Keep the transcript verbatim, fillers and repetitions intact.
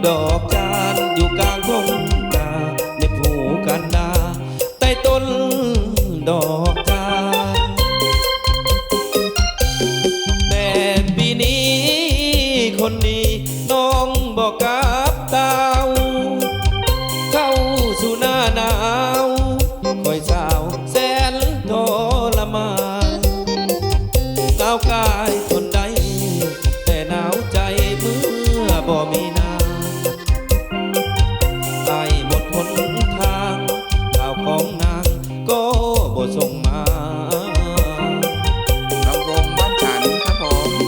ดอกจานอยู่กลางทุ่งนา ในภูกันดา ใต้ต้นดอกจาน แต่ปีนี้คนดีน้องบอกกับเตา เข้าสู่หน้าหนาว คอยสาวแสนทรมาน หนาวกายทน